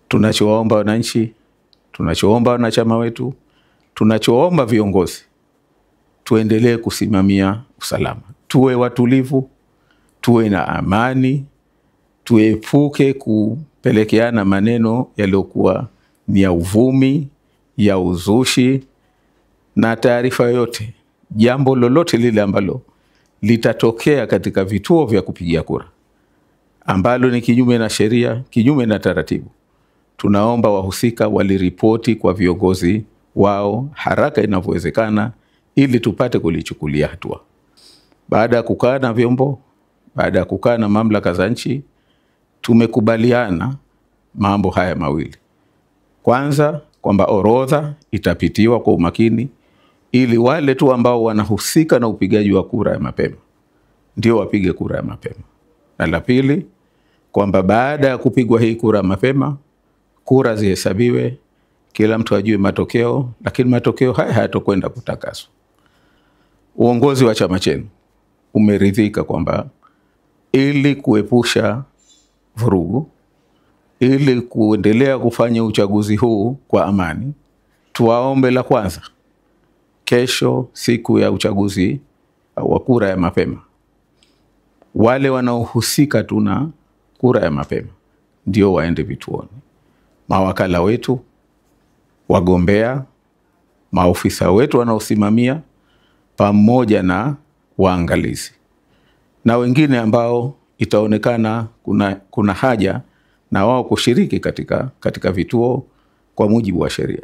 Tunachowaomba wananchi, tunachoomba wanachama wetu, tunachoomba viongozi, tuendelee kusimamia usalama, tuwe watulivu, tuwe na amani, tuepuke kupelekeana maneno yaliyokuwa ni ya uvumi, ya uzushi na taarifa yoyote, jambo lolote lile ambalo litatokea katika vituo vya kupigia kura ambalo ni kinyume na sheria, kinyume na taratibu, tunaomba wahusika waliripoti kwa viongozi wao haraka inavyowezekana ili tupate kulichukulia hatua. Baada ya kukaa na vyombo, baada ya kukaa na mamlaka za nchi, tumekubaliana mambo haya mawili. Kwanza, kwamba orodha itapitiwa kwa umakini ili wale tu ambao wanahusika na upigaji wa kura ya mapema ndio wapige kura ya mapema. Na la pili, kwamba baada ya kupigwa hii kura mapema, kura zihesabiwe, kila mtu ajue matokeo, lakini matokeo haya hayatokwenda kutakaswa. Uongozi wa chama chenu umeridhika kwamba ili kuepusha vurugu, ili kuendelea kufanya uchaguzi huu kwa amani, tuwaombe la kwanza, kesho siku ya uchaguzi wa kura ya mapema, wale wanaohusika tu na kura ya mapema ndio waende vituoni. Mawakala wetu, wagombea, maofisa wetu wanaosimamia, pamoja na waangalizi na wengine ambao itaonekana kuna haja na wao kushiriki katika vituo kwa mujibu wa sheria.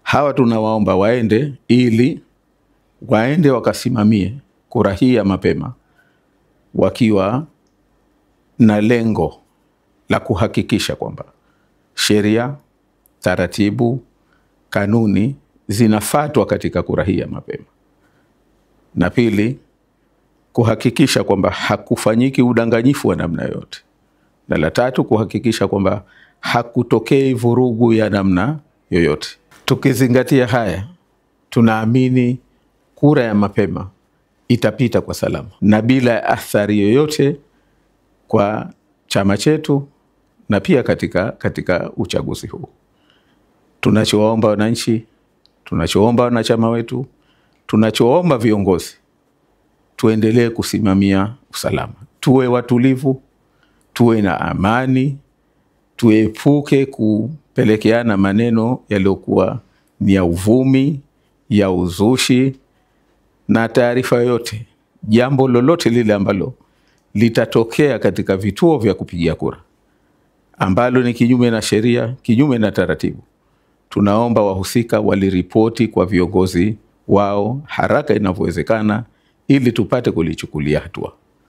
Hawa tunawaomba waende ili waende wakasimamie kura hii ya mapema wakiwa na lengo la kuhakikisha kwamba sheria, taratibu, kanuni zinafuatwa katika kura hii ya mapema. Na pili, kuhakikisha kwamba hakufanyiki udanganyifu wa namna yoyote. Na la tatu, kuhakikisha kwamba hakutokei vurugu ya namna yoyote. Tukizingatia haya, tunaamini kura ya mapema itapita kwa salama na bila athari yoyote kwa chama chetu na pia katika uchaguzi huu. Tunachowaomba wananchi, tunachoomba wanachama wetu, tunachoomba viongozi, tuendelee kusimamia usalama, tuwe watulivu, tuwe na amani, tuepuke kupelekeana maneno yaliyokuwa ni ya uvumi, ya uzushi na taarifa yoyote, jambo lolote lile ambalo litatokea katika vituo vya kupigia kura ambalo ni kinyume na sheria, kinyume na taratibu, tunaomba wahusika waliripoti kwa viongozi wao haraka inavyowezekana ili tupate kulichukulia hatua.